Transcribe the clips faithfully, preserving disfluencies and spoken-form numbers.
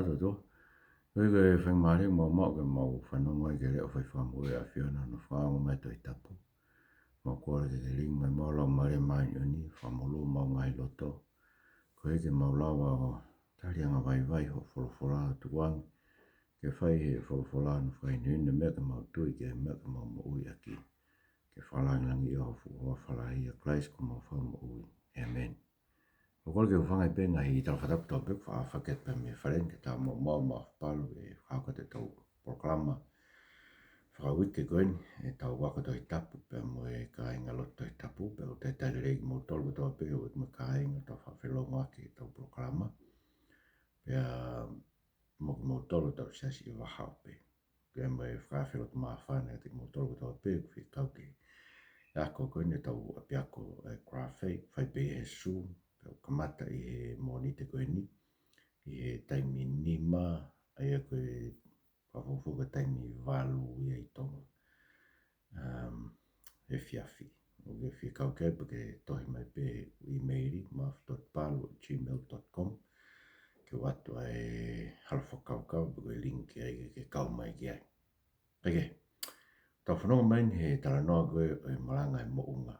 Taha atu. Ko e faingamālie maʻu ke mau fanongo ai ki he leʻo fai fakamoʻui ʻa e ʻAfiona, ʻa hono fakaongo mai e Tohi Tapu. Mau kole ke ke lilingi mai muʻa ho Laumālie Māʻoniʻoni, fakamolū homau ngaahi loto. Koeʻuhi ke mau lava ʻo tali angavaivai hoʻo folofola, tukuange ke fai ʻe he folofola hono fakahinohino e meʻa ke mau tui ki ai, meʻa ke mau moʻui ʻaki. Ke fakalāngilangiʻia ho fuʻu huafa lahi, ʻia Kalaisi ko homau Fakamoʻui. ʻĒmeni. ʻOku ou kole ke u hūfanga ʻi he ngaahi tala fakatapu kotoa pē kuo fakahoko pē mei he fale ni ke tau maʻu maʻu mafapalu e fakahoko atu ʻetau polokalama fakauike ko eni, ʻetau ako Tohi Tapu pea mo e kāingalotu Tohi Tapu, pea ʻoku ou talitali lelei kimoutolu kotoa pē ʻoku mou kāinga ʻo tau fakafelongoaki ʻetau polokalama. Pea mo kimoutolu ʻetau siasi ʻi Vahaʻa pē. Ke mo e fakaafe lotu māfana kiate kimoutolu kotoa pē ʻoku fie kau ki he ako ko eni ʻetau ʻapiako ʻa e Graphei, fai pē he Zoom, pea ʻoku kamata ʻi he Mōnite ko eni, ʻi he taimi nima, ʻa ia ko e fakafoki ko e taimi valu ia ʻi Tonga. Um, he efiafi. ʻOku ke fie kau ki ai pea ke tohi mai pē ʻi he ʻīmeili, mafu dot palu at gmail dot com. Ke ʻoatu ai e hala fakakaukau, pea ko e link ai ke, ke kau mai ki ai. ʻOkei. Tau fanongo mai eni he talanoa ko ē ʻo e malanga ʻo e moʻunga.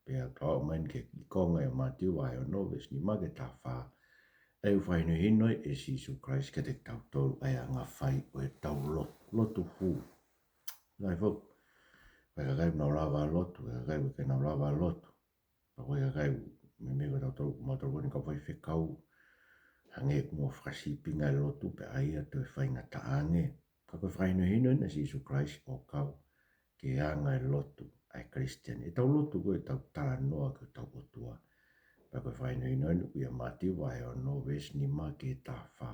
Pea tau aʻu mai eni ki he konga ʻia Mātiu vahe ono, veesi nima ki he taha fā. ʻA ia ʻoku fakahinohino ai ʻe Sīsū Kalaisi kiate kitautolu ʻa e anga fai ʻo ʻetau lotu, lotu hū. Ngaahi foki. Ko e kakai ʻoku nau lava lotu, ko e kakai ʻoku ʻikai ke nau lava lotu. Pea ko e kakai ʻoku meimei ko kitautolu, mautolu ko eni kau faifekau. Hangē ʻoku nau fakasīpinga e lotu pea ʻai atu e faingataʻa ange. Ka ko e fakahinohino eni ʻa Sīsū Kalaisi ʻo kau ki he anga e lotu ʻa e Kalisitiane. ʻEtau lotu ko ē ʻetau talanoa ki hotau ʻOtua. Pea ko e fakahinohino eni ʻoku ʻia Mātiu vahe ono veesi nima ki he taha fā.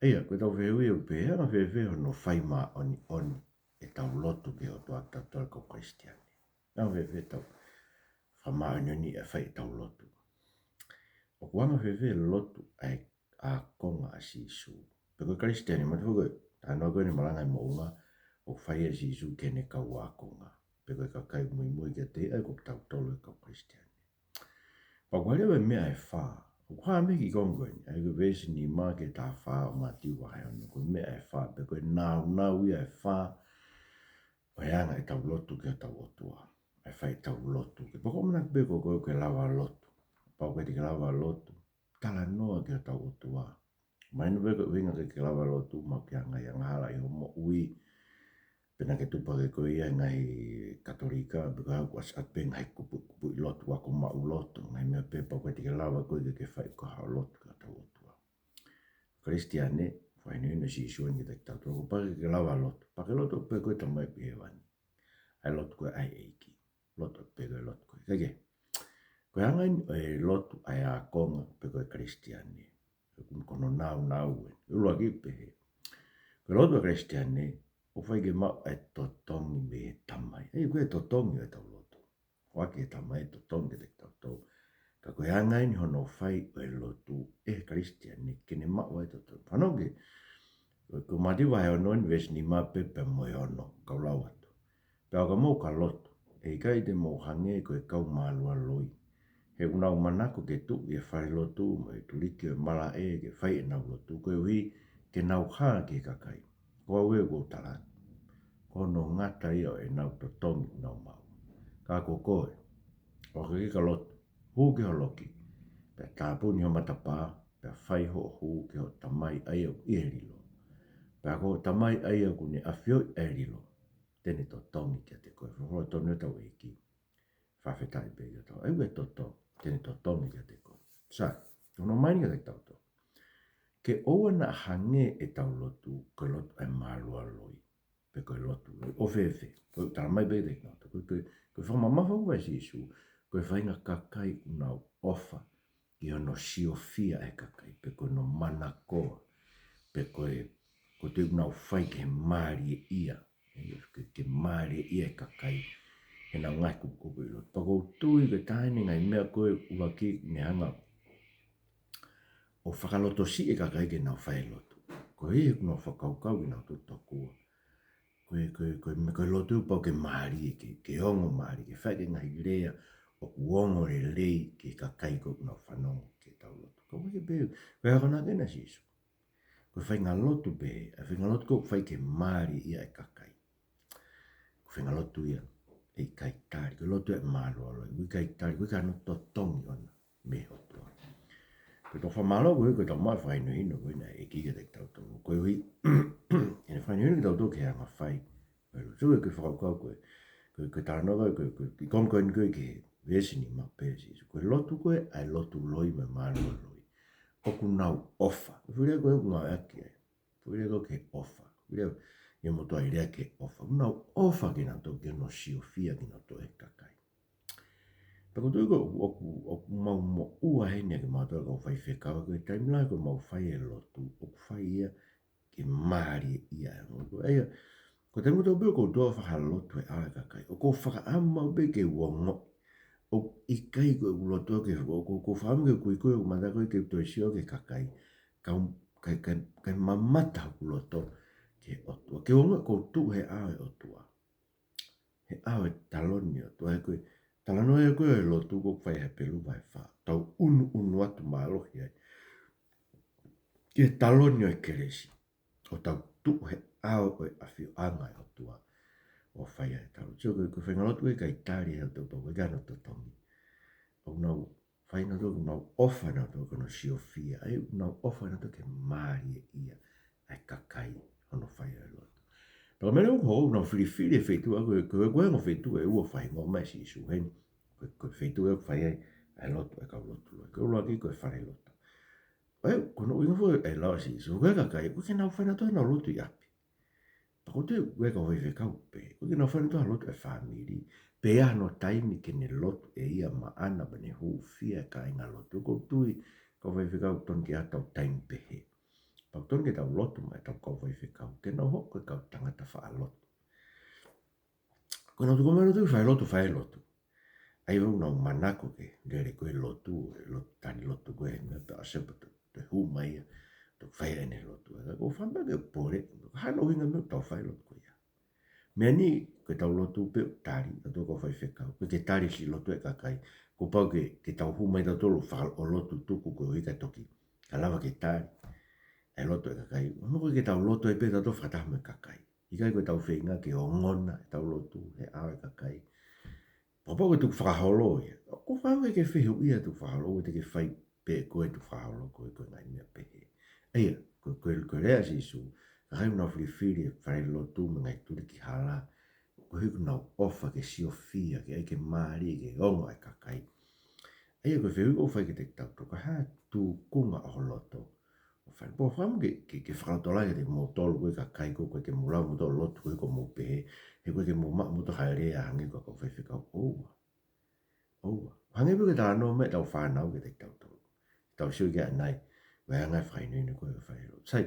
ʻA ia, ko ʻetau fehuʻi ʻoku pehē, anga fēfē hono fai māʻoniʻoni ʻetau lotu ki he ʻOtua ʻa kitautolu kau Kalisitiane? Anga fēfē ʻetau fakamāʻoniʻoniʻi ʻa e fai ʻetau lotu? ʻOku anga fēfē e lotu ʻa e ākonga ʻa Sīsū? Pe ko e Kalisitiane, manatuʻi ko e talanoa ko eni malanga ʻo e moʻunga, ʻoku fai ʻe Sīsū ki heʻene kau ākonga. Pe ko e kakai muimui kiate ia, ʻa ia ko kitautolu e kau Kalisitiane. Pea ʻoku hā leva e meʻa ʻe fā. ʻOku hā mei he kiʻi konga ko eni, ʻa ia ko e veesi nima ki he taha fā ʻo Mātiu vahe ono. Ko e meʻa ʻe fā, pe ko e nāunau ia ʻe fā ʻo e anga ʻetau lotu ki hotau ʻOtua. ʻA e fai ʻetau lotu. Ke poko mana pē ko koe ʻoku ke lava lotu. Pea ʻoku ʻikai te ke lava lotu, talanoa ki hotau ʻOtua. Mahino pē ko e ʻuhinga ke ke lava lotu, mahalo ʻoku ke anga ia angahala ʻi hoʻo moʻui. Pe naʻa ke tupu hake koe ia he ngaahi Katolika, pe ko e hā, kuo ʻasi atu pē ngaahi kupu, kupuʻi lotu, ako maʻu lotu, ngaahi meʻa pē, pea ʻoku ʻikai te ke lava koe ke ke fai ko haʻo lotu ki hotau ʻOtua. Kalisitiane, fakahinohino ʻe Sīsū eni kiate kitautolu, kapau ʻoku ke lava lotu, pea ke lotu pē ko e Tamai ʻoku ʻi hēvani. ʻA e lotu ko ē ʻa e ʻEiki. Lotu pē ko e lotu ko ē. Kae kehe, ko e anga eni ʻo e lotu ʻa e ākonga pe ko e Kalisitiane. Ko hono nāunau eni. ʻUluaki pehē, ko e lotu ʻa e Kalisitiane, ʻoku fai ke maʻu e totongi mei he Tamai. ʻA ia ko e totongi ʻo ʻetau lotu. ʻOku ʻohake he Tamai e totongi kiate kitautolu. Ka ko e anga eni hono fai ʻo e lotu ʻe he Kalisitiane ke ne maʻu ai e totongi. Fanongo ki he, ko, ko Mātiu vahe ono eni veesi nima pē pea mo e ono, kau lau atu. Pea ʻo ka mou ka lotu, ʻe ʻikai te mou hangē ko e kau mālualoi. He ʻoku nau manako ke tuʻu ʻi he falelotu mo e tuliki ʻo e malaʻe ke fai ʻenau lotu, koeʻuhi ke nau hā ki he kakai. Ko au ē ʻoku ou tala atu, ko hono ngata ia ʻo ʻenau totongi ʻoku nau maʻu. Ka ko koe, ʻo ka ke ka lotu, hū ki ho loki, pea tāpuni ho matapā, pea fai hoʻo hū ki hoʻo Tamai ʻa ia ʻoku ʻi he lilo. Pea ko hoʻo Tamai ʻa ia ʻoku ne ʻafioʻi ʻa e lilo, te ne totongi kiate koe. Folofola tonu ʻetau ʻEiki. Fakafetaʻi pē ki he ʻOtua. ʻA ia ko e totongi, te ne totongi kiate koe. Sai, ko hono ʻomai eni kiate kitautolu, ke ʻoua naʻa hangē ʻetau lotu ko e lotu ʻa e mālualoi. Pe ko e lotu loi. ʻO fēfē? Ko e talamai pē kiate kitautolu, ko e, ko e, ko e fakamamafa ʻoku fai ʻe Sīsū, ko e faʻahinga kakai ʻoku nau ʻofa ki hono siofia e kakai, pe ko hono manakoa, pe ko e, ko e toe ʻoku nau fai ke mālieʻia, ke, ke mālieʻia e kakai heʻenau ngaahi kupukupuʻi lotu. Pea ʻoku ou tui ko e taha eni e ngaahi meʻa ko ē ʻuluaki ne hanga ʻo fakalotosiʻi e kakai ke nau fai e lotu. Koeʻuhi he ʻoku nau fakakaukau ke nau tuʻu tokua. Ko e, ko e, ko e, me-, ko e lotu pau ke mālie, ke, ke ongo mālie, ke fai e ngaahi lea ʻoku ongo lelei ki he kakai ko ē ʻoku nau fanongo ki heʻetau lotu. Ka ʻoku ʻikai ke pehē, ko e akonaki ena ʻa Sīsū. Ko e faʻahinga lotu pē, ʻa e faʻahinga lotu ko ē ʻoku fai ke mālieʻia e kakai. Ko e faʻahinga lotu ia ʻe ʻikai tali, ko e lotu ia ʻe mālualoi, ʻoku ʻikai tali, ʻoku ʻikai hano totongi ʻona mei he ʻOtua. Ko e tau fakamālō ko ē, ko e tau maʻu e fakahinohino ko ē naʻe ʻeke kiate kitautolu. Koeʻuhi, ʻene fakahinohino kitautolu ki he anga fai. Well, so ko e fakakaukau ko ē, ko e, ko e talanoa ko ē, ko e, ko e, ʻi he konga ko eni ko ē ki he veesi nima pē ʻa Sīsū. Ko e lotu ko ē, ʻa e lotu loi mo e mālualoi, ʻoku nau ʻofa. Ko e foʻi lea ko ē ʻoku ngāueʻaki ai. Foʻi lea ko ē ki he ʻofa. Foʻi lea ia mo toe lea ki he ʻofa. ʻOku nau ʻofa kinautolu ki hono siofia kinautolu ʻe he kakai. Pea ʻoku ou tui ko ē ʻoku, ʻoku, ʻoku mau moʻua heni ʻa kimautolu kau faifekau, ko e taimi lahi ko ē mau fai e lotu, ʻoku fai ia ke mālieʻia e ongo. Ko ia, ko e taimi kotoa pē ʻoku ou toe fai ha lotu he ʻao e kakai, ʻoku ou fakaʻamu maʻu pē ke u ongoʻi ʻoku ʻikai ko ʻeku lotu ke, ʻoku, ʻoku ou fakaʻamu ke u kuikui ʻo mata ko ē ke u toe sio ki he kakai, kau, kai, kai, kai mamata hoku loto ki he ʻOtua. Ke u ongoʻi ʻoku ou tuʻu he ʻao e ʻOtua, he ʻao e taloni ʻo e ʻOtua. He ko e talanoa ia ko ē ʻo e lotu ʻoku fai he Hepelū vahe fā, tau ʻunuʻunu atu mālohi ai ki he taloni ʻo e kelesi, ʻo tau tuʻu he ʻao ʻo e ʻafioʻanga ʻo e ʻOtua, ʻo fai ai e talo. So ko e, ko e faʻahinga lotu ʻe ʻikai tali ʻe he ʻOtua, pea ʻoku ʻikai hano totongi. ʻOku nau fai nautolu, ʻoku nau ʻofa nautolu ki hono siofia, ʻa ia ʻoku nau ʻofa nautolu ke mālieʻia ʻa e kakai hono fai ʻa e lotu. Pea ko e meʻa leva ʻoku hoko, ʻoku nau filifili e feituʻu, ko e, ko e, ko e ongo feituʻu ʻe ua ʻoku fai ʻe Sīsū heni. Ko e, ko e feituʻu ʻoku fai ai ʻa e lotu ʻa e kau lotu loi. Ko e ʻuluaki ko e falelotu. ʻA ia, ko hono ʻuhinga foki ʻe lau ʻe Sīsū, ko e kakai, ʻoku ʻikai ke nau fai nautolu hano lotu ʻi ʻapi. Pea ʻoku ou tui ko e kau faifekau pē, ʻoku ʻikai ke nau fai nautolu ha lotu ʻa e fāmili, pe ʻi ai hano taimi ke ne lotu ʻe ia maʻana pea ne hūfia e kāingalotu. ʻOku ou tui kau faifekau ʻoku totonu ke ʻi ai haʻatau taimi pehē. Pea ʻoku totonu ke tau lotu maʻa ʻetau kau faifekau, ke nau hoko ko e kau tangata faʻa lotu. Ko ʻenau tuku mai lotu, fai lotu, fai lotu. ʻA ia ʻoku nau manako ke lele ko ē lotu, e lotu, tali lotu ko ē, he meʻa pē ʻa Sepa to, to hū mai ia, to fai ʻene lotu. ʻA ia ʻoku ou fakaʻamu ke u pole, ko e hā hono ʻuhinga e meʻa ʻoku tau fai lotu ko ia? Meʻa ni, ko ʻetau lotu pē ʻoku tali, ʻa ʻetau kau faifekau, ʻoku ʻikai ke tali siʻi lotu ʻa e kakai, kuo pau ke, ke tau hū mai tautolu faka-, ʻo lotu tuku koeʻuhi ka toki, ka lava ke tali ʻa e lotu ʻa e kakai. ʻOku ʻikai ke tau lotu ai pē tautolu fakataha mo e kakai. ʻIkai ko ʻetau feinga ke ongona ʻetau lotu he ʻao e kakai. Pea kapau ko e tukufakaholo ia, ʻoku ou fakaʻamu ke fehuʻia e tukufakaholo, ʻoua te ke fai pē ʻe koe e tukufakaholo ko ē, ko e ngaahi meʻa pehē. ʻA ia, ko, ko, ko e lea ʻa Sīsū, ka ʻoku nau filifili e falelotu mo e ngaahi tuli ki hala, koeʻuhi ʻoku nau ʻofa ke siofia, ke ʻai ke mālie, ke ongo ʻa e kakai. ʻA ia ko e fehuʻi ʻoku ou fai kiate kitautolu, ko e hā e tūkunga ʻo ho loto? ʻOku ou fakaʻamu ke, ke, ke fakalotolahi ʻa kimoutolu ko ē kakai ko ē, ʻoku ʻikai ke mou lava moutolu ʻo lotu koeʻuhi ʻoku mou pehē, he ʻoku ʻikai ke mou maʻu moutolu ha lea hangē ko e kau faifekau. ʻOua. ʻOua. Hangē pē ko e talanoa mai ʻetau fānau kiate kitautolu. Tau sio ki ai ʻanai, ko e anga e fakahinohino ko ē ʻo e falelotu. Sai,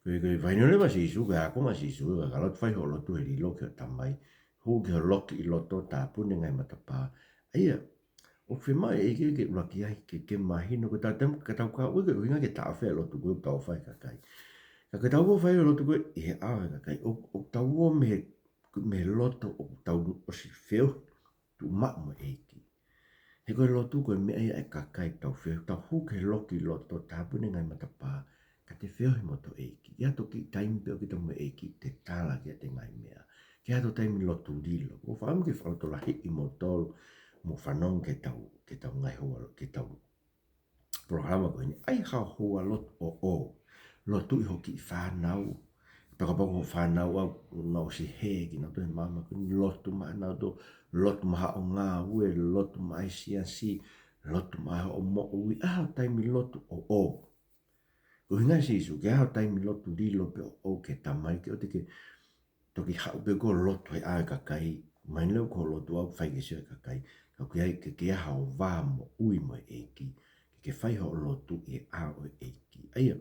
ko e, ko e fakahinohino leva ʻa Sīsū, ko e ākonga ʻa Sīsū, ko e ka lotu, fai hoʻo lotu he lilo ki hoʻo Tamai, hū ki ho lokiʻi loto, tāpuni e ngaahi matapā. ʻA ia, ʻoku fiemaʻu ʻe he ʻEiki ke ʻuluaki ai ke, ke mahino, ko e tau tem-, ka tau kau ʻi he ʻuhinga ke taʻofi e lotu ko ē ʻoku tau fai ki he kakai. Ka ko e tau ō fai e lotu ko ē ʻi he ʻao e kakai, ʻo, ʻoku tau ō mei he, mei he loto ʻoku tau ʻosi feohi tuʻumaʻu mo e ʻEiki. He ko e lotu ko e meʻa ia ʻa e kakai, tau feohi, tau hū ki he lokiʻi loto, tāpuni e ngaahi matapā, ka te feohi mo hoto ʻEiki. ʻI ai hato kiʻi taimi pē ʻo kita mo e ʻEiki te tala kiate ngaahi meʻa. Ke ʻi ai hato taimi lotu lilo. ʻOku ou fakaʻamu ke fakalotolahiʻi kimoutolu, mou fanongo ki heʻetau, ki heʻetau ngaahi houa, ki heʻetau polokalama ko eni, ʻai haʻo houa lotu ʻoʻou. Lotuʻi hoʻo kiʻi fānau. Pea kapau ko e fānau ʻoku nau ʻosi hē kinautolu he māmani ko eni, lotu maʻanautolu, lotu maʻa haʻo ngāue, lotu maʻa e siasi, lotu maʻa hoʻo moʻui, ʻai haʻo taimi lotu ʻoʻou. Ko e ʻuhinga ʻa Sīsū, ke ʻai haʻo taimi lotu lilo pē ʻoʻou ki he Tamai, ke ʻoua te ke toki haʻu pē koe ʻo lotu he ʻao e kakai, mahino leva ko hoʻo lotu ʻoku fai ke sio e kakai, ka ʻoku ʻi ai ke, ke ʻi ai haʻo vā moʻui mo e ʻEiki, ke, ke fai hoʻo lotu ʻi he ʻao e ʻEiki. ʻA ia,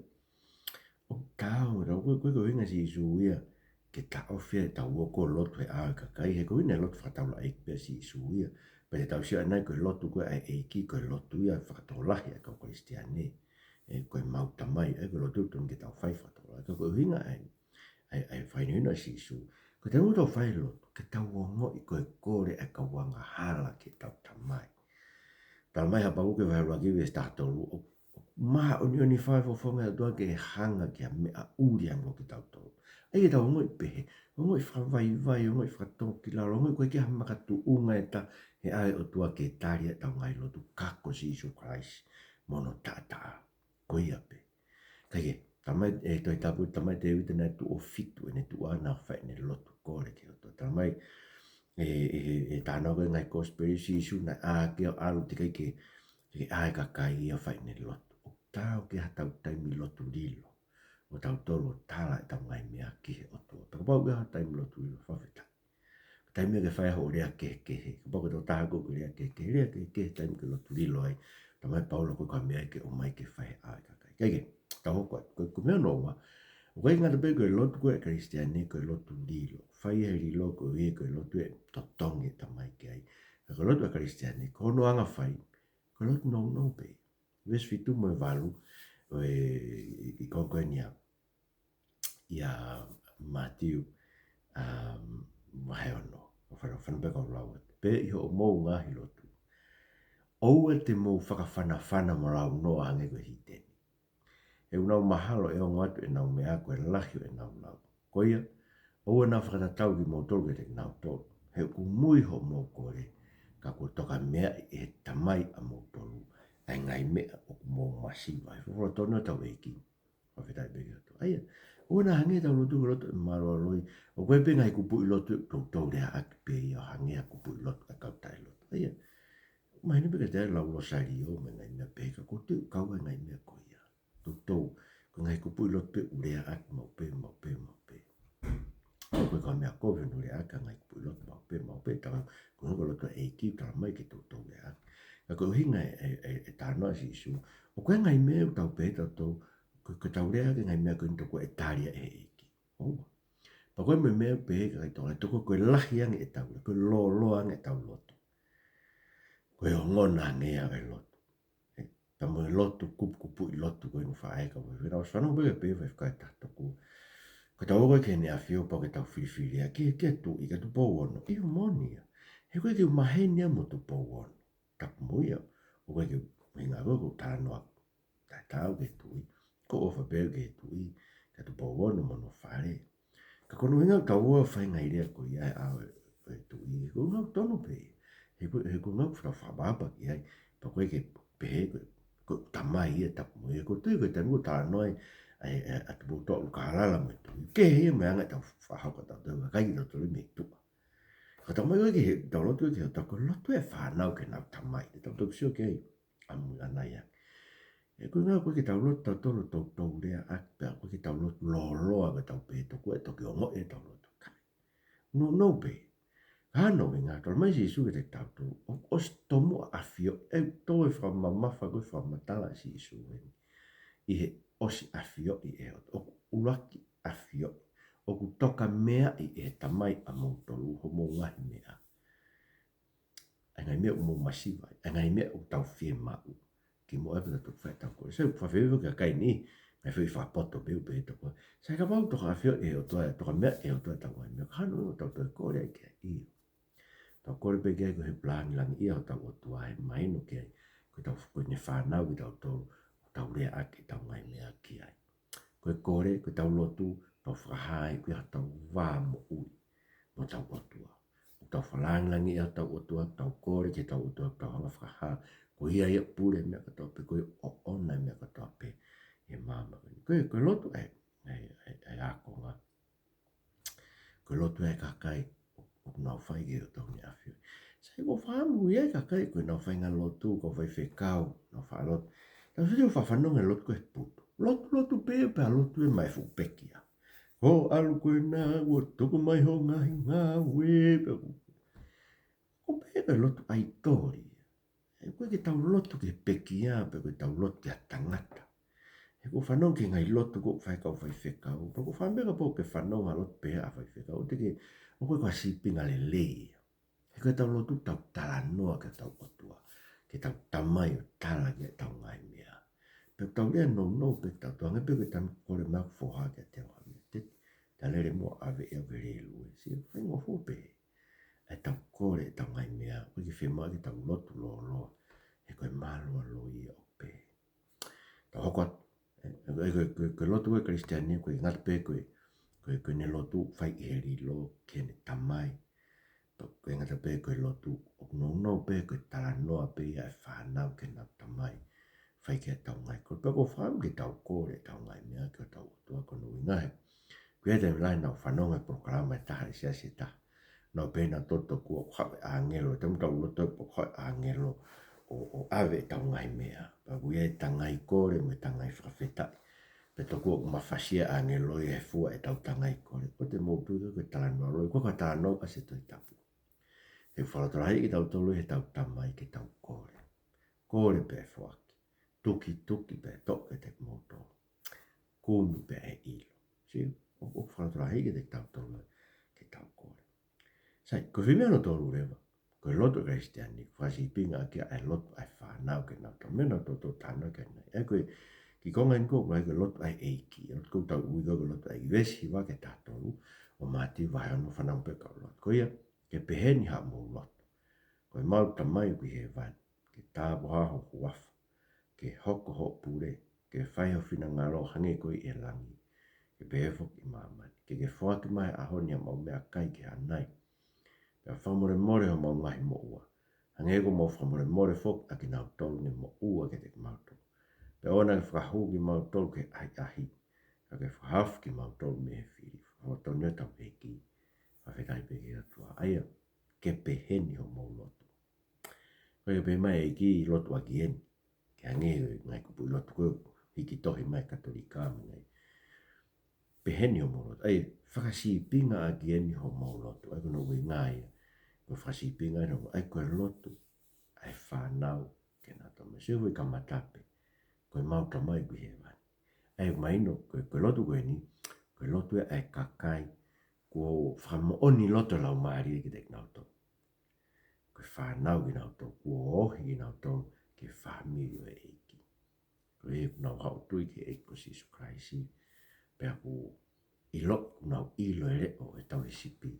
ʻoku taau, ʻoku taau, ko e, ko e, ko e ʻuhinga ʻa Sīsū ia, ke taʻofi ʻetau ō ko ē ʻo lotu he ʻao e kakai, he ko e ʻuhinga e lotu fakataulaʻeiki pē ʻa Sīsū ia. Pea te tau sio ʻanai ko e lotu ko ē ʻa e ʻEiki, ko e lotu ia fakatokolahi ʻa e kau Kalisitiane. ʻE, ko e mau Tamai, ʻe, ko e lotu totonu ke tau fai fakatokolahi. Ka ko e ʻuhinga ʻa e, ʻa e, ʻa e fakahinohino ʻa Sīsū, ko e taimi ʻoku tau fai e lotu, ke tau ongoʻi ko e kole ʻa e kau angahala ki heʻetau Tamai. Talamai ʻe Hapakuke vahe ʻuluaki veesi taha tolu, ʻo, ʻo māʻoniʻoni fakafofonga ʻa e ʻOtua ke hanga ki ha meʻa ʻuli ange kiate kitautolu. ʻA ia ʻetau ongoʻi pehē, ongoʻi fakavaivai, ongoʻi fakatōkilalo, ongoʻi ʻoku ʻikai ha makatuʻunga ʻe taha he ʻao ʻo e ʻOtua ke tali ʻetau ngaahi lotu ka ko Sīsū Kalaisi mo hono taʻataʻa. Ko ia pē. Kae kehe, talamai ʻe he Tohi Tapu, talamai ʻe Tēvita naʻe tuʻo fitu ʻene tuʻa naʻa ne fai ʻene lotu kole ki he ʻOtua. Talamai ʻe, ʻe, ʻe, ʻe talanoa ko ē ngaahi kosipeli, Sīsū naʻe ʻā hake ʻo ʻalu teʻeki ke, ke ʻā e kakai ia ʻo fai ʻene lotu. ʻOku taau ke ʻi ai haʻatau taimi lotu lilo, ʻo tautolu ʻo tala ʻetau ngaahi meʻa ki he ʻOtua. Pea kapau ʻoku ʻi ai haʻo taimi lotu lilo, fakafetaʻi. Taimi ke fai hoʻo lea kehekehe. Kapau ko e tokotaha ko ē ʻoku lea kehekehe, lea kehekehe, taimi ke lotu lilo ai. Talamai ʻe Paula ko e ʻikai ko ha meʻa ia ke ʻomai ke fai he ʻao ʻo e kakai. Kae kehe, tau hoko atu. Ko e, ko e meʻa hono ua, ʻoku ʻikai ngata pē ko e lotu ko ē ʻa e Kalisitiane, ko e lotu lilo. Fai he lilo, ko e, ko e lotu ʻe totongi e Tamai ki ai. Ka ko e lotu ʻa e Kalisitiane, ko hono anga fai, ko e lotu nounou pē. Veesi fitu mo e valu ʻo e, ʻi, ʻi he konga ko eni ʻa, ʻia Mātiu, um, vahe ono. ʻOku fana-, fana pē kau lau atu. Pea ʻi hoʻomou ngaahi lotu, ʻoua te mou fakafanafana mo launoa hangē ko e hīteni. He ʻoku nau mahalo ʻe ongo atu ʻenau meʻa ko e lahi ʻo ʻenau lau. Ko ia, ʻoua naʻa fakatatau kimoutolu kiate kinautolu. He ʻoku mui hoʻomou kole, ka kuo tokameaʻi ʻe he Tamai ʻamoutolu ʻa e ngaahi meʻa ʻoku mou masiva ai. Folofola tonu ʻetau ʻEiki. Fakafetaʻi pē ki he ʻOtua. ʻA ia, ʻoua naʻa hangē ʻetau lotu ko e lotu ʻo e mālualoi. ʻOku ʻi ai pē ngaahi kupuʻi lotu ʻoku toutou leaʻaki pē ia ʻo hangē ha kupuʻi lotu ʻa e kau taʻelotu. ʻA ia, mahino pē kiate au e lau losālio mo e ngaahi meʻa pehē ka ʻoku ou tui ʻoku kau ai e ngaahi meʻa ko ia. Toutou, ko e ngaahi kupuʻi lotu pē ʻoku leaʻaki maʻu pē, maʻu pē, maʻu pē. ʻOku ʻikai ko ha meʻa kovi hono leaʻaki e ngaahi kupuʻi lotu maʻu pē, maʻu pē, talamai ko e lotu ʻa e ʻEiki, talamai ke toutou leaʻaki. Ka ko e ʻuhinga e, e, e, e talanoa ʻa Sīsū, ʻoku ʻi ai e ngaahi meʻa ʻoku tau pehē tautolu, ko, ko ʻetau leaʻaki e ngaahi meʻa ko eni tokua ʻe tali ia ʻe he ʻEiki. ʻOua. Pea ko e meʻa, meʻa pehē ka ʻikai tokua, tokua ko e lahi ange ʻetau, ko e lōloa ange ʻetau lotu. Ko e ongona ange ia ʻo e lotu. ʻE, pea mo e lotu kupukupuʻi lotu ko eni ʻoku faʻa ʻai ka ʻoku ʻi ai e fānau pē ke pehē fai fakaetā tokua. Ka tau ō ko ē ki Heʻene ʻAfio pea ʻoku tau filifilia ki, ki he Tuʻi, kia Tupou Ono. ʻIo, moʻoni ia. He ʻoku ʻikai ke u maheni au mo Tupou Ono. Tapu mo ia. ʻOku ʻikai ke u hinga ko ē ʻoku ou talanoa taʻetaau ki he Tuʻi. ʻOku ou ʻofa pē au ki he Tuʻi, kia Tupou Ono mo hono fale. Ka ko hono ʻuhinga ʻoku tau ō ʻo fai e ngaahi lea ko ia he ʻao ʻo e, ʻo e Tuʻi, he ʻoku nau tonu pē. He ʻoku, he ʻoku nau fakaʻapaʻapa ki ai. Pea ʻoku ʻikai ke pehē ko e, ko e Tamai ia, tapu mo ia. ʻOku ou tui ko e taimi ʻoku talanoa ai ʻa e, ʻa e, ʻa Tupou Toʻa ʻUlukālala mo e Tuʻi, kehe ia mo e anga ʻetau fakahoko ʻatautolu, kakai kitautolu mei tuʻa. Ka tau ō mai ko ē ki heʻetau lotu ki heʻetau, ko e lotu ʻa e fānau ki heʻenau tamai. Te tau toki sio ki ai ʻamui ʻanai ange. He ko e ʻuhinga ʻoku ʻikai ke tau lotu tautolu toutou leaʻaki, pea ʻoku ʻikai ke tau lotu lōloa ke tau pehē tokua ʻe toki ongoʻi ʻetau lotu. ʻIkai. Nounou pē. Ka ʻi hono ʻuhinga, talamai ʻe Sīsū kiate kitautolu, ʻoku ʻosi tomuʻa ʻafioʻi, ʻoku toe fakamamafa ko e fakamatala ʻa Sīsū eni. ʻI he ʻosi ʻafioʻi ʻe he ʻOtua, ʻoku ʻuluaki ʻafioʻi, ʻoku tokameaʻi ʻe he Tamai ʻamoutolu hoʻomou ngaahi meʻa. ʻA e ngaahi meʻa ʻoku mou masiva ai, ʻa e ngaahi meʻa ʻoku tau fiemaʻu. Kimuʻa pea tau toki fai ʻetau kole. Sai, ʻoku faʻa fefefe ki he kakai ni, ngaahi foʻi fakapoto pē ʻoku pehē tokua, sai, kapau ʻoku toka ʻafioʻi ʻe he ʻOtua, tokameaʻi ʻe he ʻOtua ʻetau ngaahi meʻa, ka ʻoku ʻikai ke tau toe kole ai ki ai. ʻIo. Tau kole pē ki ai koeʻuhi ko e lāngilangiʻia hotau ʻOtua, he mahino ki ai ko ʻetau, ko ʻene fānau kitautolu, ʻoku tau leaʻaki ʻetau ngaahi meʻa ki ai. Ko e kole, ko ʻetau lotu, tau fakahā ʻoku ʻi ai hotau vā moʻui mo hotau ʻOtua. ʻOku tau fakalāngilangiʻi hotau ʻOtua, tau kole ki heʻetau ʻOtua, tau hanga ʻo fakahā ko ia ia ʻoku pule e meʻa kotoa pē, ko ia ʻoku ʻoʻona e meʻa kotoa pē ʻi he māmani. Ko e, ko e lotu ʻa e, ʻa e, ʻa e, ʻa e ākonga. Ko e lotu ʻa e kakai ʻoku nau fai ki he ʻOtua ʻoku ne ʻafioʻi. Sai, ʻoku ou fakaʻamu ʻoku ʻi ai e kakai ʻoku nau fai e ngaahi lotu, ko e faifekau, nau faʻa lotu. Tau sio ki he fakafanongo e lotu ko e putu. Lotu, lotu pē, pea lotu ē maʻu e fuʻu pekia. Ko ʻalu ko ena, kuo tuku mai hoʻo ngaahi ngāue, pea ko, ko e pehē ko e lotu ʻaitoli. He ʻoku ʻikai ke tau lotu ki he pekia, pe ko ʻetau lotu ki ha tangata. He ʻoku ou fanongo ki he ngaahi lotu ʻoku fai ʻe he kau faifekau, pea ʻoku ou fakaʻamu pē kapau ʻoku ke fanongo ki ha lotu pehē ʻa e faifekau, ʻoku teʻeki, ʻoku ʻikai ko ha sīpinga lelei ia. He ko ʻetau lotu ʻoku tau talanoa ki hotau ʻOtua, ki heʻetau Tamai ʻo tala ki ai ʻetau ngaahi meʻa. Pea ʻoku tau lea nounou pē ki hotau ʻOtua, hangē pē ko e taimi ʻoku kole mai hoku foha kiate au ha meʻa. Teti, ta lele muʻa ʻave ʻe au ki he lēlue. Sai, faingofua pē ʻetau kole ʻetau ngaahi meʻa, ʻoku ʻikai ke fiemaʻu ke tau lotu lōloa, he ko e mālualoi ia ʻoku pehē. Tau hoko atu. ʻE, ʻe, ko e, ko e, ko e lotu ʻa e Kalisitiane, ʻoku ʻikai ngata pē ko e, ko e, ko ʻene lotu fai ʻi he lilo ki heʻene tamai. Pea ʻoku ʻikai ngata pē ko e lotu ʻoku nounou pē ko e talanoa pē ia ʻa e fānau ki heʻenau tamai. Fai ki heʻetau ngaahi kole. Pea ʻoku ou fakaʻamu ke tau kole ʻetau ngaahi meʻa ki hotau ʻOtua, ko hono ʻuhinga he ʻoku ʻi ai e taimi lahi naʻa ku fanongo he polokalama ʻe taha ʻi he siasi ʻe taha. Naʻa nau pehē naʻa nau totonu kuo haʻu e ʻāngelo, taimi naʻa tau lotu ai pea haʻu e ʻāngelo ʻo, ʻo ʻave ʻetau ngaahi meʻa. Pea ʻoku ʻi ai e tangai kole mo e tangai fakafetaʻi. Pea tokua ʻoku mafasia e ʻāngelo ia he fua ʻetau tangai kole. ʻOua te mou tui ko e talanoa loi, ko e talanoa ʻa e Tohi Tapu. He ʻoku fakalotolahiʻi kitautolu ʻe heʻetau tamai ke tau kole. Kole pea ʻe foaki. Tukituki pea ʻe toʻo kiate kimoutolu. Kumi pea ʻe ʻilo. Sio, ʻoku, ʻoku fakalotolahiʻi kiate kitautolu ke tau kole. Sai, ko e foʻi meʻa hono tolu leva. Ko e lotu ʻa e Kalisitiane, ʻoku fakasīpinga ʻaki ʻa e lotu ʻa e fānau ki heʻenau tamai, naʻa tau talanoa ki ai ʻanenai. ʻA ia ko e kiʻi konga eni ko ē, ʻoku ʻi ai ko e lotu ʻa e ʻEiki. Lotu ʻoku tau ui ko e lotu ʻa e ʻEiki, veesi hiva ki he taha tolu ʻo Mātiu vahe ono, fanongo pē kau lotu. Ko ia, ke peheni haʻamou lotu. Ko ʻemau Tamai ʻoku ʻi hēvani, ke tāpuhā ho huafa, ke hoko hoʻo pule, ke fai ho finangalo hangē ko ia ʻi langi, ke pehē foki ʻi māmani. Ke ke foaki mai he ʻaho ni haʻamau meʻakai ki hanai. Pea fakamolemole homau ngaahi moʻua, hangē ko hoʻomou fakamolemole foki ʻa kinautolu ne moʻua kiate kimautolu. Pea ʻoua naʻa ke fakahū kimautolu ki he ʻahiʻahi, ka ke fakahaofi kimautolu mei he fili. Fakatonutonu hotau ʻEiki. Fakafetaʻi pē ki he ʻOtua. ʻA ia, ke peheni hoʻomou lotu. Ko ia pē mai e kiʻi lotu ʻaki eni. Ke hangē ko e ngaahi kupuʻi lotu ko ē hiki tohi mai Katolika mo e ngaahi. Peheni hoʻomou lotu. ʻA ia, fakasīpinga ʻaki eni hoʻomou lotu. ʻA ia ko hono ʻuhinga ia. Ko e fakasīpinga eni hoʻomou, ʻa ia ko e lotu ʻa e fānau ki heʻenau tamai. Sio, ko e kamata pē. Ko ʻemau Tamai ʻoku ʻi hēvani. ʻA ia, mahino, ko e, ko e lotu ko eni, ko e lotu ia ʻa e kakai kuo fakamoʻoni loto laumālie kiate kinautolu. Ko e fānau kinautolu, kuo ohi kinautolu ki he fāmili ʻo e ʻEiki. Ko ia ʻoku nau haʻu ʻo tui ki he ʻEiki ko Sīsū Kalaisi. Pea ʻoku ʻilo, ʻoku nau ʻilo e leʻo ʻo e tauhi sipi.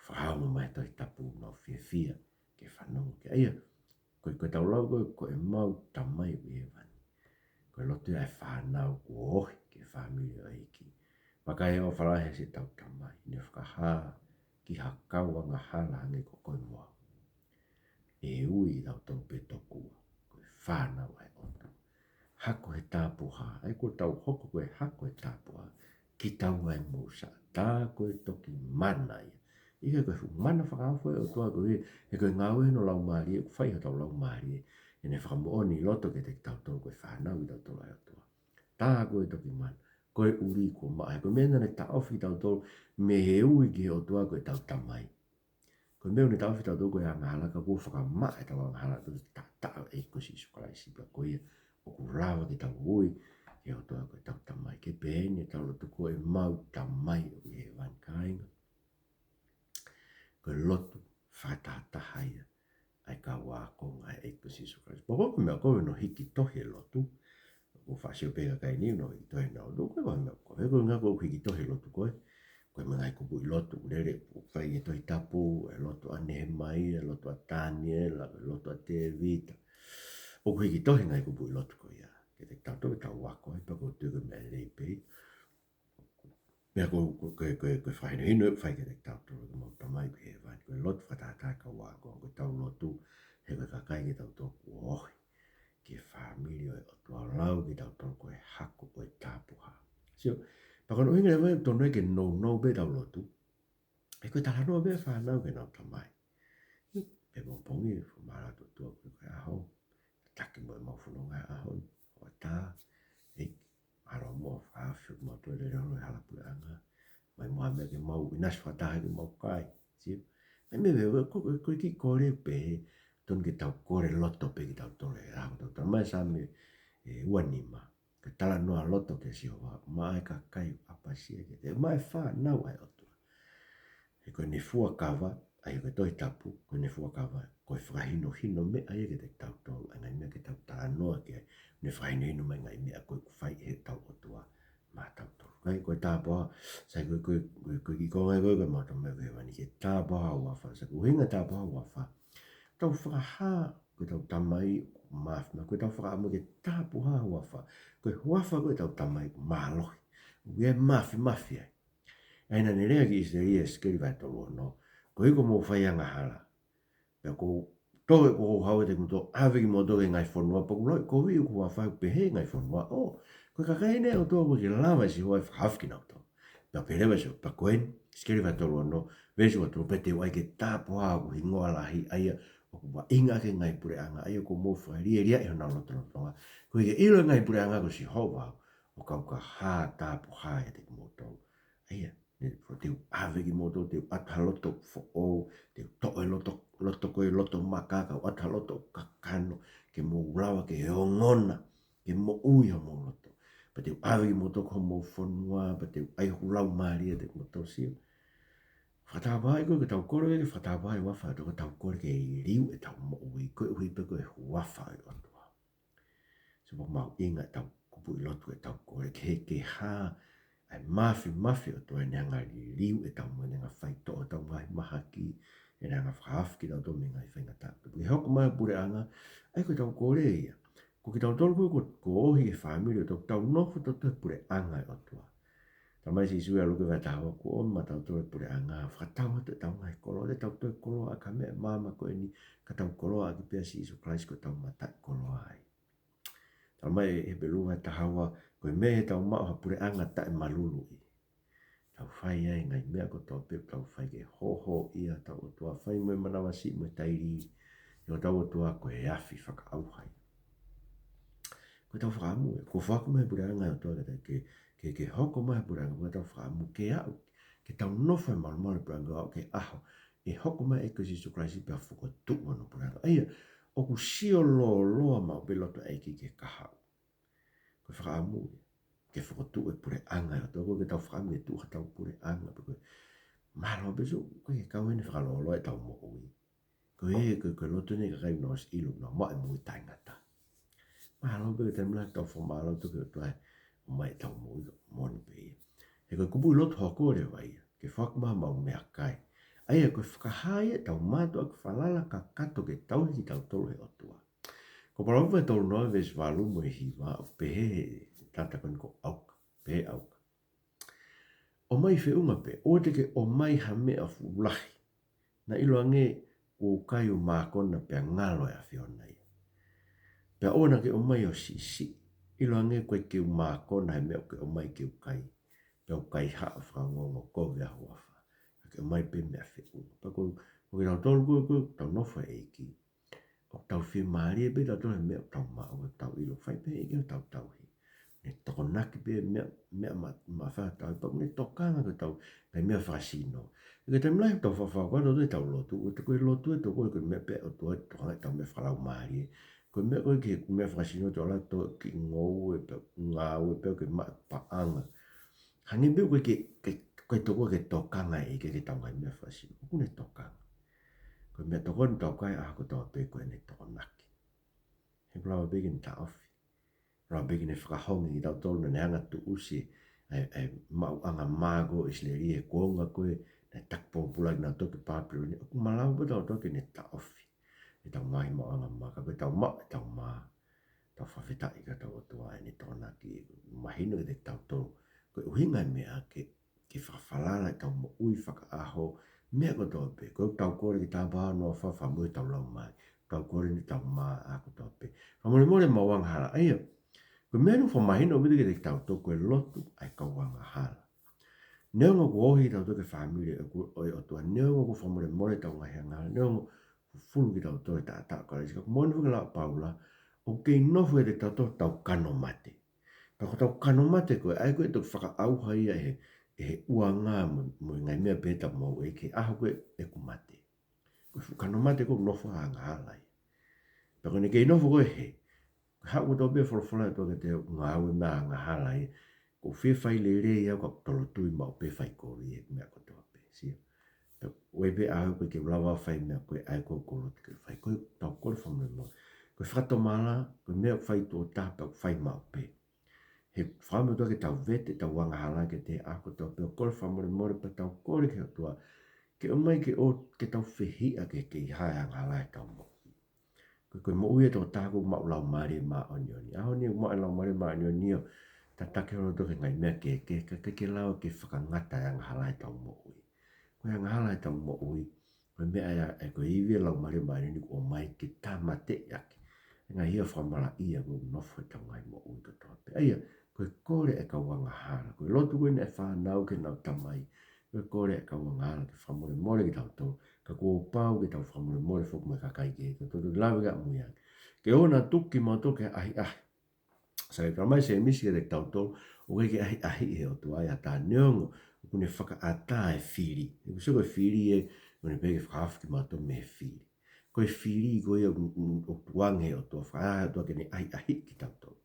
Fakaongo mai he Tohi Tapu, ʻoku nau fiefia ke fanongo ki ai. ʻA ia, ko e, ko ʻetau lau ko ē, ko ʻemau Tamai ʻoku ʻi hēvani. Ko e lotu ia ʻa e fānau kuo ohi ki he fāmili ʻo e ʻEiki. Vakai he ʻofa lahi ʻa siʻetau Tamai, ne fakahā ki ha kau angahala hangē ko koe mo au, ʻe ui kitautolu pē tokua ko e fānau ʻa e ʻOtua. Hako he tāpuhā, ʻa ia kuo tau hoko ko e hako he tāpuhā, kitaua e mousa. Tā ko e toki mana ia. ʻIkai ko e fuʻu mana fakaofo ʻa e ʻOtua ko ē, he ko e ngāue hono laumālie, ʻoku fai hotau laumālie. ʻEne fakamoʻoni loto kiate kitautolu ko e fānau kitautolu ʻa e ʻOtua. Tā ko e toki mana, ko e ʻuli kuo maʻa, he ko e meʻa naʻa ne taʻofi kitautolu mei he ui ki he ʻOtua ko ʻetau Tamai. Ko e meʻa naʻa ne taʻofi kitautolu ko e angahala, ka kuo fakamaʻa ʻetau angahala, tau taʻataʻa ʻe he ʻEiki ko Sīsū Kalaisi, pea ko ia ʻoku lava ke tau ui ki he ʻOtua ko ʻetau Tamai. Ke peheni ʻetau lotu, ko ʻemau Tamai ʻoku ʻi hēvani, kāinga. Ko e lotu fakatahataha ia ʻa e kau ākonga ʻa e ʻEiki ko Sīsū Kalaisi. Pea ko e meʻa ko ē hono hiki tohi e lotu, ʻoku ou fakasio pē ki he kakai ni, nau hiki tohi ʻenau lotu, ko e meʻa ko ē, ko e ʻuhinga ko e hiki tohi e lotu ko ē, ko e meʻa ngaahi kupuʻi lotu ʻoku lele, ʻoku fai ʻi he Tohi Tapu, e lotu ʻa Nehemaia, e lotu ʻa Taniela, e lotu ʻa Tēvita. ʻOku hiki tohi e ngaahi kupuʻi lotu ko ia kiate kitautolu ke tau ako ai, pea ʻoku ou tui ko e meʻa lelei pē ia. Meʻa ko, ko, ko, ko, ko e fakahinohino ʻoku fai kiate kitautolu ʻe heʻemau Tamai ʻoku ʻi hēvani. Ko e lotu fakatahataha ʻa e kau ākonga, ko ʻetau lotu, he ko e kakai kitautolu kuo ohi ki he fāmili ʻo e ʻOtua, lau kitautolu ko e hako ʻo e tāpuhā. Sio, pea ko hono ʻuhinga leva ia ʻoku totonu ke nounou pē ʻetau lotu. He ko e talanoa pē ʻa e fānau ki heʻenau tamai. Pea mo pongi, fakamālō atu ʻOtua ko e ʻaho. Taki mo ʻemau fononga he ʻaho ni. ʻOku tā, ʻEiki, mālō muʻa fakahaofi ʻemau toe lele holo he hala puleʻanga. ʻOmai muʻa ha meʻa ke mau ʻinasi fakataha ke mau kai. Sio? ʻA ia meʻa, meʻa, ko, ko, ko e kiʻi kole pē, totonu ke tau kole loto pē kitautolu he ʻaho, tau tala mai Saame, ʻe, ua nima. Ko e talanoa loto kia Sihova, maʻa e kakai ʻoku ʻapasia kiate ia, maʻa e fānau ʻa e ʻOtua. He ko ʻene fuakava, ʻa ia ko e Tohi Tapu, ko ʻene fuakava, ko e fakahinohino meʻa ia kiate kitautolu, ʻa e ngaahi meʻa ke tau talanoa ki ai, ʻene fakahinohino mai e ngaahi meʻa ko ē ʻoku fai ʻe heʻetau ʻOtua maʻatautolu. Ka ko e tāpuhā, sai ko e, ko e, ko e, ko e kiʻi konga ia ko ē, ko ʻemau Tamai ʻoku ʻi hēvani, ke tāpuhā ho huafa, sai ko e ʻuhinga tāpuhā ho huafa. Tau fakahā ko ʻetau Tamai ʻoku Mafimafi, ko ʻetau fakaʻamu ke tāpuhā huafa. Ko e huafa ko ʻetau Tamai mālohi. ʻOku ʻi ai e mafimafi ai. ʻA ia naʻa ne lea ki ʻIsileli ʻi ʻIsikeli vahe tolu ono. Koeʻuhi kuo mou fai angahala. Pea kuo u toe, kuo u hau ʻiate kimoutolu, ʻave kimoutolu ki he ngaahi fonua, pea ʻoku lau ʻe kovi ʻoku ou fai pehē ngaahi fonua. ʻO, ko e kakai eni ʻa e ʻOtua ʻoku ʻikai ke lava ʻe Sihova ʻo fakahaofi kinautolu. Pea pehē leva ʻe Sihova, pea ko eni, ʻIsikeli vahe tolu ono, veesi ua tolu, pea te u ʻai ke tāpuhā hoku hingoa lahi, ʻa ia ʻoku vaʻinga ʻaki e ngaahi puleʻanga, ʻa ia kuo mou fakalieliaʻi honau lotolotonga. Koeʻuhi ke ʻilo ʻe he ngaahi puleʻanga ko Sihova au, ʻo kau ki ha tāpuhā ʻiate kimoutolu. ʻA ia, ne, te u ʻave kimoutolu, te u ʻatu ha loto foʻou, te u toʻo e loto, loto ko ē loto maka, kau ʻatu ha loto kakano, ke mou lava ke ongona, ke moʻui homou loto. Pea te u ʻave kimoutolu ki homou fonua, pea te u ʻai hoku laumālie ʻiate kimoutolu. Sio. Fakatapu ai ko ē ke tau kole ke fakatapu ai huafa, ko ʻetau kole ke liliu ʻetau moʻui, koeʻuhi pē ko e huafa ʻo e ʻOtua. So, ʻoku mahuʻinga ʻetau kupuʻi lotu, ʻetau kole ke, ke hā ʻa e mafimafi ʻo e ʻOtua, ʻene hanga ʻo liliu ʻetau moʻui, ʻene hanga ʻo faitoʻo ʻetau ngaahi mahaki, ʻene hanga ʻo fakahaofi kitautolu mei he ngaahi faingataʻa. Ke hoko mai e puleʻanga, ʻa ia ko ʻetau kole ia. Ko kitautolu ko ē, ko, kuo ohi e fāmili ʻo e ʻOtua, tau nofo tautolu he puleʻanga ʻo e ʻOtua. Talamai ʻe Sīsū ʻia Luke vahe taha ua, kuo ʻomi maʻatautolu e puleʻanga, fakatau atu ʻetau ngaahi koloa, ʻe tau toe koloaʻaki ha meʻa ʻi māmani ko eni, ka tau koloaʻaki pē ʻa Sīsū Kalaisi ko ʻetau mataʻikoloa ai. Talamai ʻe Hepelū vahe taha ua, ko e meʻa ʻi heʻetau maʻu ha puleʻanga taʻemaluluʻi, tau fai ai e ngaahi meʻa kotoa pē ʻoku tau fai ke hōhōʻia hotau ʻOtua, fai mo e manavasiʻi mo e tailiili, he hotau ʻOtua ko e afi fakaʻauha ia. Ko ʻetau fakaʻamu ē, kuo foaki mai e puleʻanga ʻa e ʻOtua ke, ke, ke, ke hoko mai e puleʻanga, ko ʻetau fakaʻamu ke aʻu, ke tau nofo he malumalu e puleʻanga, aʻu ki he ʻaho ʻe hoko mai ai ʻa e ʻEiki ko Sīsū Kalaisi pea fokotuʻu hono puleʻanga. ʻA ia, ʻoku sio lōloa maʻu pē loto ʻa e ʻEiki ki he kahaʻu. Ko e fakaʻamu ia, ke fokotuʻu e puleʻanga ʻa e ʻOtua, ko ʻetau fakaʻamu ke tuʻu haʻatau puleʻanga, pea ko e mālō pē, so, ko e kau eni fakalōloa ʻetau moʻui. Ko e, ko e, ko e lotu eni ʻa e kakai naʻa nau ʻosi ʻilo naʻa nau maʻu e moʻui taʻengata. Mālō pē, ko e taimi lahi ʻoku tau fakamālō atu ki he ʻOtua ʻoku ʻomai ʻetau moʻui, moʻoni pē ia. He ko e kupuʻi lotu hoko leva ia, ke foaki mai haʻamau meʻakai. ʻA ia ko e fakahā ia ʻetau mātuʻaki falala kakato ke tauhi kitautolu ʻe he ʻOtua. Ko Palōvepi tolu noa veesi valu mo e hiva, ʻoku pehē he tangata ko eni ko ʻAuka, pehē ʻe ʻAuka: ʻOmai feʻunga pē, ʻoua te ke ʻomai ha meʻa fuʻu lahi. Naʻa ʻiloange kuo u kai ʻo mākona pea ngalo ʻa e ʻAfiona ia. Pea ʻoua naʻa ke ʻomai ʻo siʻisiʻi. ʻIloange ʻoku ʻikai ke u mākona he meʻa ʻoku ke ʻomai ke u kai, pea u kaihaʻa fakaongoongo kovi ʻa ho huafa. Ka ke ʻomai pē meʻa feʻunga. Pea ko, ko kitautolu ko ē, ko ē ʻoku tau nofo he ʻEiki, ʻoku tau fiemālie pē tautolu he meʻa ʻoku tau maʻu, ʻoku tau ʻilo, fai pē ʻe he ʻEiki hotau tauhi. Ne tokonaki pē meʻa, meʻa ma, ma fai tau, pea ne tokanga ki hotau ngaahi meʻa fakasino. He ko e taimi lahi ʻoku tau fafau ko ē tautolu ʻetau lotu, ʻoku ʻikai ko e lotu ʻe toko, ko e meʻa pē ʻa e ʻOtua ʻe tokanga ʻetau meʻa fakalaumālie. Ko e meʻa ko ē ki he meʻa fakasino ʻoku tau ala ʻo kiʻi ngoue pē, ngāue pē ʻo ke maʻu paʻanga. Hangē pē ʻoku ʻikai ke, ke, ke toko ke tokanga ʻe he ʻEiki ki heʻetau ngaahi meʻa fakasino. ʻOku ne tokanga. Ko e meʻatokoni ʻoku tau kai ʻaho kotoa pē ko ʻene tokonaki. He ʻoku lava pē ke ne taʻofi. Lava pē ke ne fakahonge kitautolu, naʻa ne hanga ʻo tuʻusi ʻa e, ʻa e maʻuʻanga mā ko ē ʻo ʻIsileli he kuonga ko ē naʻe taki pōpula ai kinautolu ki Pāpilone. ʻOku malava pē tautolu ke ne taʻofi ʻetau ngaahi maʻuʻanga mā, ka ko ʻetau maʻu ʻetau mā, tau fakafetaʻi ki hotau ʻOtua ʻi heʻene tokonaki. Mahino kiate kitautolu ko e ʻuhinga e meʻa ke, ke fakafalala ʻetau moʻui fakaʻaho, meʻa kotoa pē. Ko ʻetau kole ke tāpuhā hono huafa, fakamoʻui hotau laumālie. Tau kole ni tau mā ʻaho kotoa pē. Fakamolemole ʻemau angahala. ʻA ia, ko e meʻa eni ʻoku fakamahino ʻaupito kiate kitautolu ko e lotu ʻa e kau angahala. Neongo kuo ohi kitautolu ki he fāmili ʻo e ʻOtua, neongo kuo fakamolemole ʻetau ngaahi angahala, neongo kuo fufulu kitautolu ʻe he taʻataʻa ʻo Kalaisi, ka ʻoku moʻoni foki e lau ʻa Paula, ʻoku kei nofo ʻiate kitautolu ʻetau kano mate. Pea ko ʻetau kano mate ko ē, ʻa ia ko ē ʻe toki fakaʻauha ia ʻe he, ʻe he uanga mo, mo e ngaahi meʻa pehē ʻoku tau maʻu ʻi he ʻaho ko ē ʻoku mate. Ko e fuʻu kano mate ko ē ʻoku nofo ai e angahala ia. Pea ko ʻene kei nofo ko ē he, ko e haʻu kotoa pē e folofola ʻa e ʻOtua kiate au, ngāue mo e angahala ia. ʻOku ou fie fai lelei au ka ʻoku tolotui maʻu pē fai kovi e meʻa kotoa pē. Sio. Pea ʻoku ʻi ai pē ʻaho ʻoku ʻikai ke u lava ʻo fai e meʻa ko ē, ʻa ia ko ē ʻoku ou lotu ke fai. Ko ʻetau kole fakamolemole. Ko e fakatomala, ko e meʻa ʻoku fai tuʻo taha pea ʻoku fai maʻu pē. He fakaʻamu ʻa e ʻOtua ke tau vete ʻetau angahala kiate ia ʻaho kotoa pē ʻo kole fakamolemole pea tau kole ki he ʻOtua ke ʻomai ke ʻo, ke tau fehiʻa ki he kei hā e angahala ʻi heʻetau moʻui. Ko Ko e moʻui ʻa e tokotaha ʻoku maʻu Laumālie Māʻoniʻoni. ʻAho ni ʻoku maʻu e Laumālie Māʻoniʻoni ʻo tataki holo ʻo toki ngaahi meʻa kehekehe, ka ʻoku ʻikai ke lava ke fakangata e angahala ʻi heʻetau moʻui. Ko e angahala ʻi heʻetau moʻui, ko e meʻa ia ʻa e, ko e ivi ʻa e Laumālie Māʻoniʻoni ʻoku ʻomai ke tāmateʻi ʻaki e ngaahi hia fakamalaʻia ʻoku nofo ʻi heʻetau ngaahi moʻui kotoa pē. ʻA ia, ko e kole ʻa e kau angahala. Ko e lotu ko eni ʻa e fānau ki heʻenau tamai, ko e kole ʻa e kau angahala ke fakamolemole kitautolu. Ka kuo pau ke tau fakamolemole foki mo e kakai kehe. Ka tau toki lave ki ai ʻamui ange. Ke ʻoua naʻa tuku kimautolu ki he ʻahiʻahi. Sai, talamai ʻe Sēmisi kiate kitautolu, ʻoku ʻikai ke ʻahiʻahiʻi ʻe he ʻOtua ia ha taha, neongo ʻoku ne fakaʻatā e fili. ʻOku sio ko e fili ē, ʻoku ne pehē ke fakahaofi kimautolu mei he fili. Ko e fili ko ia ʻoku, ʻoku, ʻoku tukuange ʻe he ʻOtua, fakaʻatā ʻe he ʻOtua ke ne ʻahiʻahiʻi kitautolu.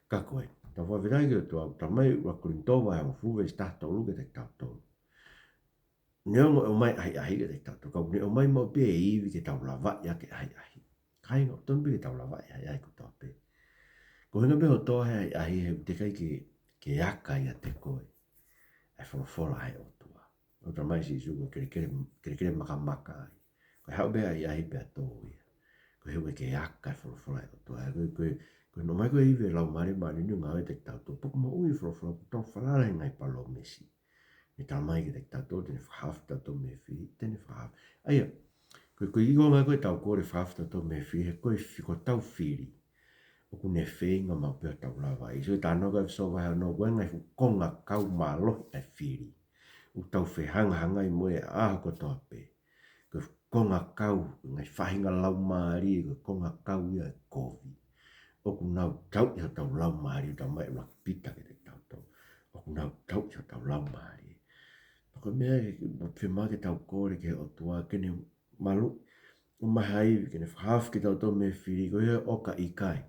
Ka ko e, tau fakafetaʻi ki he ʻOtua, talamai ʻuluaki Kolinitō vahe hongofulu veesi taha tolu kiate kitautolu. Neongo ʻoku ʻomai ʻahiʻahi kiate kitautolu, ka ʻoku ne ʻomai maʻu pē e ivi ke tau lavaʻi ʻaki e ʻahiʻahi. Kāinga, ʻoku totonu pē ke tau lavaʻi e ʻahiʻahi kotoa pē. Ko e ʻuhinga pē ʻoku tō ai e ʻahiʻahi he ʻoku teʻeki ai ke, ke aka ʻiate koe ʻa e folofola ʻa e ʻOtua. ʻOku talamai ʻe Sīsū ko e kelekele, kelekele makamaka ai. Ko e haʻu pē ʻahiʻahi pea tō ia. Ko e ʻuhinga ke aka e folofola ʻa e ʻOtua. Ko e, ko e, ko e ʻomai ko e ivi ʻa e Laumālie Māʻoniʻoni ʻo ngāue ʻiate kitautolu. Pea ʻoku moʻui e folofola, ʻoku tau falala he ngaahi palōmesi. Ne talamai kiate kitautolu te ne fakahaofi kitautolu mei he fili, te ne fakahaofi. ʻA ia, ko e, ko e ʻuhinga ko ē ʻetau kole fakahaofi kitautolu mei he fili, he ko e fi-, ko hotau fili ʻoku ne feinga maʻu pē ʻo tau lavaʻi. Sio ki he talanoa ʻa e ʻEfesō vahe ono, ko e ngaahi fuʻu kongakau mālohi ʻa e fili ʻoku tau fehangahangai mo ia he ʻaho kotoa pē. Ko e kongakau, ngaahi faʻahinga laumālie, ko e kongakau ia ʻo e kovi. ʻOku nau tauʻi hotau laumālie, talamai ʻe ʻuluaki Pita kiate kitautolu. ʻOku nau tauʻi hotau laumālie. Pea ko e meʻa ia ʻoku fiemaʻu ke tau kole ki he ʻOtua ke ne malu, ʻomai ha ivi ke ne fakahaofi kitautolu mei he fili, ko ia ʻo ka ʻikai,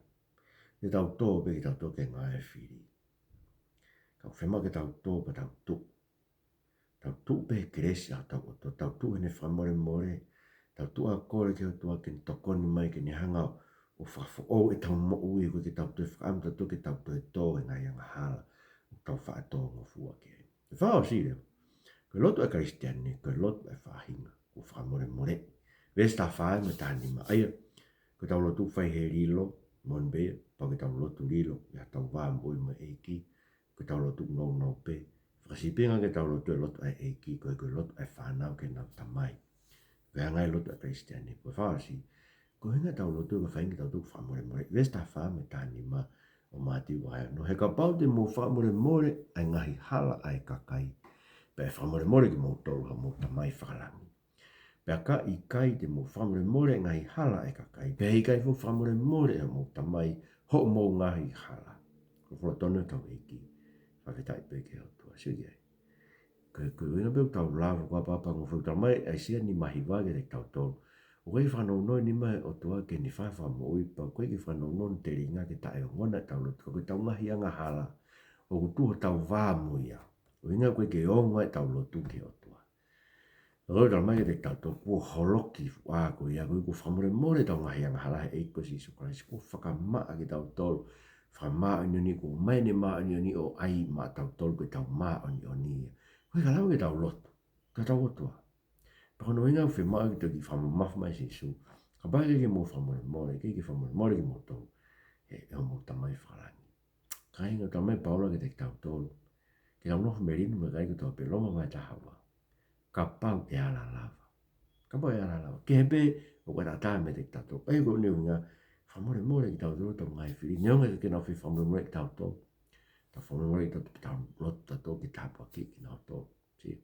te tau tō pē kitautolu ki he ngāue ʻa e fili. Ka ʻoku fiemaʻu ke tau tō pea tau tuʻu. Tau tuʻu pē he kelesi ʻa hotau ʻOtua, tau tuʻu heʻene fakamolemole, tau tuʻu ʻo kole ki he ʻOtua ke ne tokoni mai ke ne hanga ʻo fakafoʻou ʻetau moʻui, ʻoku ʻikai ke tau toe fakaʻamu kitautolu ke tau toe tō he ngaahi angahala ʻoku tau faʻa tōngofua ki ai. Ko e fakaʻosi leva, ko e lotu ʻa e Kalisitiane, ko e lotu ʻa e faʻahinga ʻoku fakamolemoleʻi. Veesi taha fā mo e taha nima, ʻa ia, ko ʻetau lotu ʻoku fai he lilo, moʻoni pē, pau ke tau lotu lilo ʻi heʻetau vā moʻui mo e ʻEiki, ko ʻetau lotu nounou pē. Fakasīpinga ke tau lotu e lotu ʻa e ʻEiki, ko e, ko e lotu ʻa e fānau ki heʻenau tamai. Ko e anga e lotu ʻa e Kalisitiane, ko e fakaʻosi, ko e ʻuhinga ʻetau lotu ko e feinga ke tau tuʻu ʻo fakamolemoleʻi. Veesi taha fā mo e taha nima ʻo Mātiu vahe ono. He kapau te mou fakamolemole ʻa e ngaahi hala ʻa e kakai, pea ʻe fakamolemole kimoutolu ʻe homou Tamai fakalangi. Pea ka ʻikai te mou fakamolemole ʻa e ngaahi hala ʻa e kakai, pea ʻe ʻikai foki fakamolemole ʻe homou Tamai hoʻomou ngaahi hala. Ko e folofola tonu ʻa hotau ʻEiki. Fakafetaʻi pē ki he ʻOtua. Sio ki ai. Ko e, ko e ʻuhinga pē ʻoku tau lava, ko e ʻapaʻapa ngofua, talamai ʻe ʻAisea nima hiva kiate kitautolu, ʻoku ʻikai fakanounou e nima ʻo e ʻOtua ki heʻene fai e fakamoʻui, pea ʻoku ʻikai ke fakanounou hono telinga ke taʻeongona ʻetau lotu. Ka ko ʻetau ngaahi angahala ʻoku tuʻu hotau vā mo ia. ʻUhinga ʻoku ʻikai ke ongo ai ʻetau lotu ki he ʻOtua. Ka ko e talamai kiate kitautolu kuo holoki e fuʻu ʻā ko ia, ko e kuo fakamolemole ʻetau ngaahi angahala ʻe he ʻEiki ko Sīsū Kalaisi, kuo fakamaʻa kitautolu, fakamāʻoniʻoni, kuo ʻomai ʻene māʻoniʻoni ʻo ʻai maʻatautolu ko ʻetau māʻoniʻoni ia. Ko e ʻikai lava ke tau lotu ki hotau ʻOtua. Pea ko hono ʻuhinga ʻoku fiemaʻu ke toki fakamamafa mai ʻe Sīsū. Kapau ʻoku ʻikai ke mou fakamolemole, ʻikai ke fakamolemole kimoutolu ʻe, ʻe homou Tamai fakalangi. Kāinga, talamai ʻe Paula kiate kitautolu ke tau nofo melino mo e kakai kotoa pē, Loma vahe taha ua. Kapau ʻe ala lava. Kapau ʻe ala lava. Kehe pē ʻoku ʻataʻatā meiate kitautolu. ʻA ia ko hono ʻuhinga, fakamolemole kitautolu ʻetau ngaahi fili. Neongo ʻikai ke nau fie fakamolemole kitautolu, tau fakamolemole kitautolu, tau lotu kitautolu ke tāpuakiʻi kinautolu. Sio.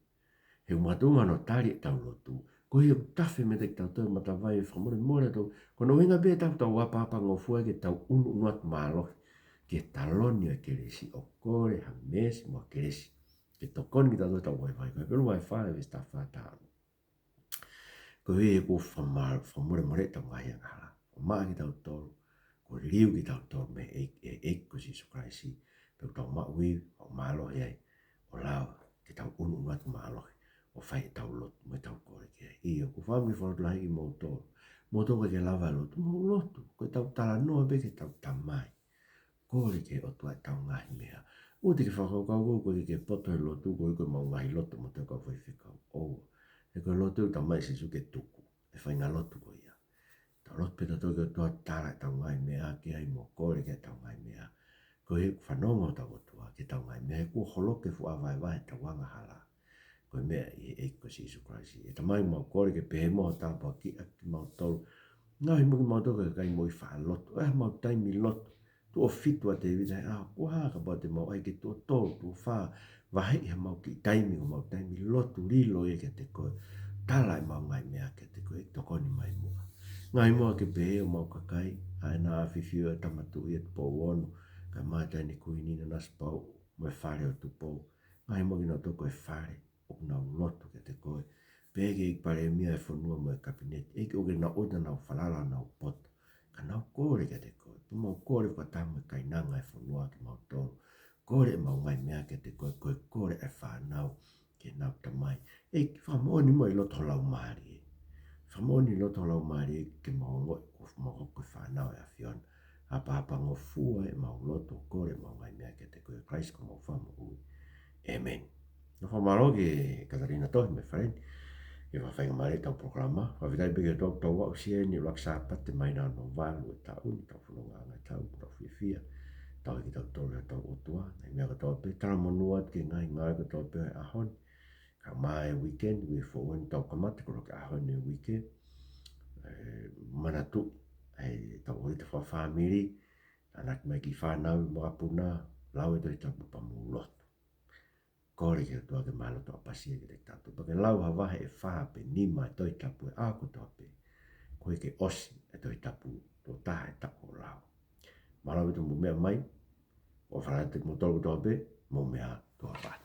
He ʻoku makatuʻunga hono tali ʻetau lotu, ko ia ʻoku tafe meiate kitautolu e matavai ʻo e fakamolemole ʻatautolu. Ko hono ʻuhinga pē ʻoku tau ʻapaʻapa ngofua ke tau ʻunuʻunu atu mālohi ki he taloni ʻo e kelesi, ʻo kole ha meesi mo ha kelesi ke tokoni kitautolu ʻi heʻetau vaivai. Ko Hepelū vahe fā, veesi taha fā, taha ono. Koeʻuhi he kuo fakama-, fakamolemoleʻi ʻetau ngaahi angahala, fakamaʻa kitautolu, kuo liliu kitautolu mei he ʻEiki, ʻe he ʻEiki ko Sīsū Kalaisi, pea ʻoku tau maʻu ivi, ʻo mālohi ai, ʻo lava ke tau ʻunuʻunu atu mālohi ʻo fai ʻetau lotu mo ʻetau kole ki ai. ʻIo, ʻoku ou fakaʻamu ke fakalotu lahi kimoutolu. Moutolu ʻoku ʻikai ke lava e lotu, mou lotu. Ko ʻetau talanoa pē ki heʻetau Tamai. Kole ki he ʻOtua ʻetau ngaahi meʻa. ʻOua te ke fakakaukau ʻoku ʻikai ke poto e lotu, ko e ʻikai ko ʻemau ngaahi lotu ʻa moutolu kau faifekau. ʻOua. He ko e lotu ʻoku talamai ʻe Sīsū ke tuku, ʻa e faʻahinga lotu ko ia. Te Lotu pē tautolu ki he ʻOtua, tala ʻetau ngaahi meʻa ki ai mo kole ki heʻetau ngaahi meʻa. Koeʻuhi ʻoku fanongo hotau ʻOtua ki heʻetau ngaahi meʻa, he kuo holoki e fuʻu vaivai heʻetau angahala. Ko e meʻa ʻi he ʻEiki ko Sīsū Kalaisi. ʻE Tamai, mau kole ke pehē muʻa hoʻo tāpuakiʻi kimautolu. Ngaohi muʻa kimautolu ko e kakai moʻui faʻa lotu. ʻOi hamau taimi lotu. Tuʻo fitu ʻa Tēvita he ʻaho, kuo hā kapau te mau ʻai ke tuʻo tolu, tuʻo fā, vaheʻi hamau kiʻi taimi, ko ʻemau taimi lotu lilo ia kiate koe. Tala ʻemau ngaahi meʻa kiate koe, ʻEiki, tokoni mai muʻa. Ngaohi muʻa ke pehē ʻo mau kakai, ʻa ʻena ʻAfio ʻa e Tama Tuʻi ʻa Tupou Ono, kae ʻumaʻā ʻa Taʻahine Kuini Nanasipauʻu, mo e Fale ʻo Tupou. Ngaohi muʻa kinautolu ko e fale ʻoku nau lotu kiate koe. Pehē ki he ʻEiki Palēmia ʻo e fonua mo e Kapineti. ʻEiki, ʻoku ʻikai ke nau ʻosi ʻenau falala ʻenau poto. Ka nau kole kiate koe. Pea mau kole fakataha mo e kainanga ʻo e fonua kimautolu. Kole ʻemau ngaahi meʻa kiate koe, ko e kole ʻa e fānau ki heʻenau tamai. ʻEiki, fakamoʻoni muʻa ʻi loto ho laumālie. Fakamoʻoni ʻi loto ho laumālie ke mau ongoʻi kuo mau hoko ko e fānau ʻa e ʻAfiona. Hapaʻapangofua ʻemau lotu, kole ʻemau ngaahi meʻa kiate koe, Kalaisi ko homau Fakamoʻui. ʻĒmeni. Nau fakamālō ki he Katalina Tohi mei Faleni, ʻi he fakafaingamālie ʻetau polokalama. Fakafetaʻi pē ki he ʻOtua kuo tau aʻusia eni ʻa e ʻuluaki Sāpate māhina hono valu ʻo e taʻu ni, tau fononga anga e taʻu, tau fiefia. Tau hiki tautolu ʻi hotau ʻOtua, ngaahi meʻa kotoa pē, talamonū atu ki he ngaahi ngāue kotoa pē ʻo e ʻaho ni. Kae ʻumaʻā e weekend, uike foʻou eni tau kamata, ko e loki ʻaho eni e uike. ʻE, manatuʻi ʻetau ʻōlita fakafāmili, tānaki mai e kiʻi fānau mo e mokopuna, lau e Tohi Tapu pea mou lotu. Kole ki he ʻOtua ke maʻu loto ʻapasia kiate kitautolu. Pea ke lau ha vahe ʻe fā pe nima ʻo e Tohi Tapu he ʻaho kotoa pē. Koeʻuhi ke ʻosi e Tohi Tapu, tuʻo taha e taʻu hoʻo lau. Mālō ʻaupito hoʻomou meʻa mai, ʻofa lahi atu kiate kimoutolu kotoa pē, mou meʻa ā, tuʻa ʻofa atu.